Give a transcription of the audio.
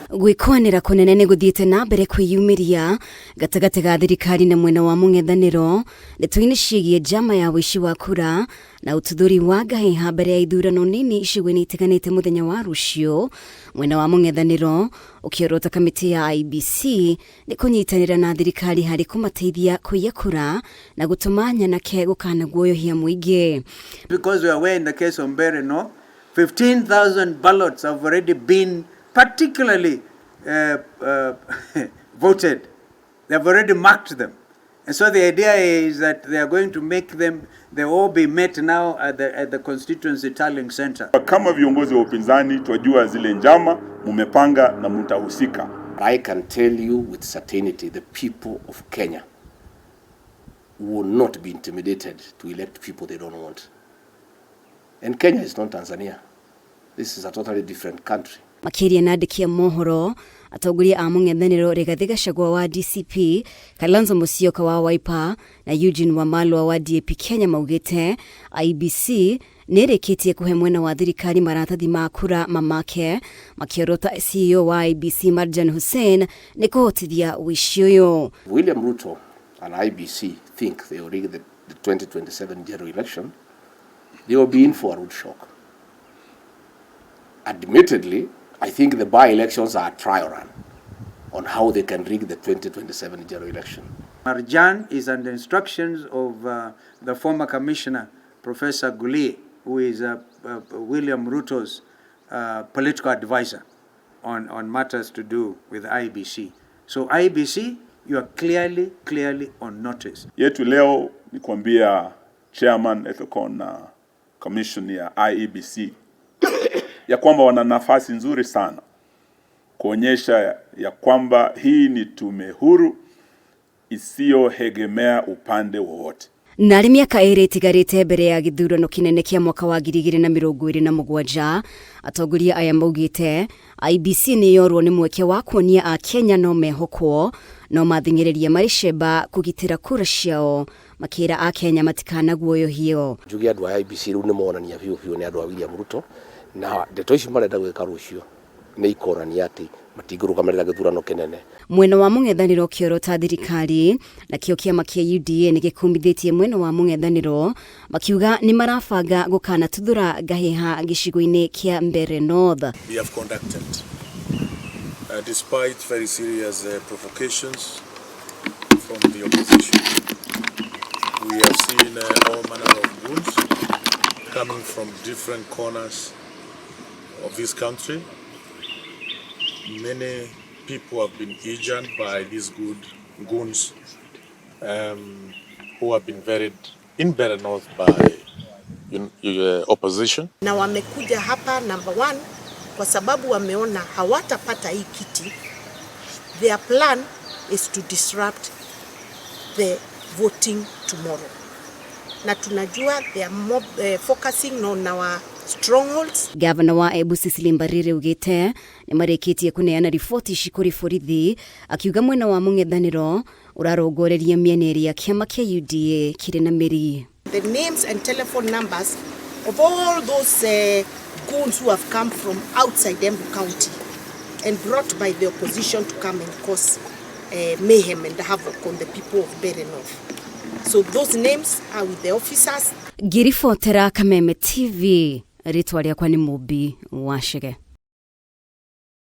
Gwĩkũanĩra kũnene nĩ gũthiĩte na mbere kwĩyumĩria gatagatĩ ga thirikari na mwena wa mũng'ethanĩro ndeto-inĩ ciĩgiĩ njama ya ũici wa kura na ũtuthũri wa ngahĩha mbere ya ithurano nini icigo-inĩ itiganĩte mũthenya wa rũciũ. Mwena wa mũng'ethanĩro ũkĩorota kamĩtĩ ya IEBC nĩ kũnyitanĩra na thirikari harĩ kũmateithia kũiya kura na gũtũma nyanake gũkanaguoyohia mũingĩ. Because we are aware in the case of Mbeere North, 15,000 ballots have already been particularly voted. They have already marked them. And so the idea is that they are going to make them, they all be met now at the constituency tallying center. Kama viongozi wa upinzani twajua zile njama mumepanga na mutahusika. I can tell you with certainty the people of Kenya will not be intimidated to elect people they don't want. And Kenya is not Tanzania. This is a totally different country. Makĩria na andĩki a mohoro, atongoria a mũng'ethanĩro Rigathĩ Gachagua wa DCP, Kalonzo Musyoka wa Wiper na Eugene Wamalwa wa DAP Kenya maugĩte IEBC nĩ ĩrĩkĩtie kũhe mwena wa thirikari maratathi ma kura mamake, makĩorota CEO wa IEBC Marjan Hussein nĩ kũhotithia ũici ũyũ. William Ruto and IEBC think they will rig the 2027 general election, they will be in for a rude shock. Admittedly, I think the by-elections are a trial run on how they can rig the 2027 general election. Marjan is under instructions of the former commissioner, Professor Gulie, who is William Ruto's political advisor on matters to do with IEBC. So IEBC, you are clearly, clearly on notice. Yetu leo ni kuambia chairman Ethical na commission ya IEBC ya kwamba wana nafasi nzuri sana kuonyesha ya kwamba hii ni tume huru isiyoegemea upande wowote. Narĩ mĩaka ĩrĩ ĩtigarĩte mbere ya gĩthurano kĩnene kĩa mwaka wa 2027, atongoria aya maugĩte IEBC nĩ yorwo nĩ mweke wa kuonia Akenya no mehokwo no mathing'ĩrĩria marĩ cemba kũgitĩra kura ciao, makĩra Akenya matikanaguoyohio. Njuge andũ a IEBC rĩu nĩ monania biũ biũ nĩ andũ a William Ruto, na ndeto ici marenda gwĩka rũciũ nĩ ikonania atĩ matingĩrũgamĩrĩra gĩthurano kĩnene. Mwena wa mũng'ethanĩro ũkĩorota thirikari, nakĩo kĩama kĩa UDA nĩ gĩkumithĩtie mwena wa mũng'ethanĩro makiuga nĩ marabanga gũkanatuthũra ngahĩha gĩcigo-inĩ kĩa Mbeere North. We have conducted, despite very serious provocations from the opposition. We have seen all manner of goons coming from different corners of this country. Many people have been injured by these good goons who have been buried in Mbeere North by opposition. Na wamekuja hapa number one kwa sababu wameona hawatapata hii kiti. Their plan is to disrupt the voting tomorrow. Na tunajua they are more focusing on our strongholds. Gavana wa Embu Cecily Mbarire ugite nĩ marĩkĩtie kũneana riboti ici kũrĩ borithi, akiuga mwena wa mũng'ethanĩro ũrarongoreria mĩena ĩrĩa kĩama kĩa UDA kĩrĩ na mĩri. The names and telephone numbers of all those goons who have come from outside Embu County and brought by the opposition to come and cause mayhem and havoc on the people of Mbeere North. So those names are with the officers. Ngĩribotera Kameme TV, rĩtwa rĩakwa nĩ Mũmbi wa Chege.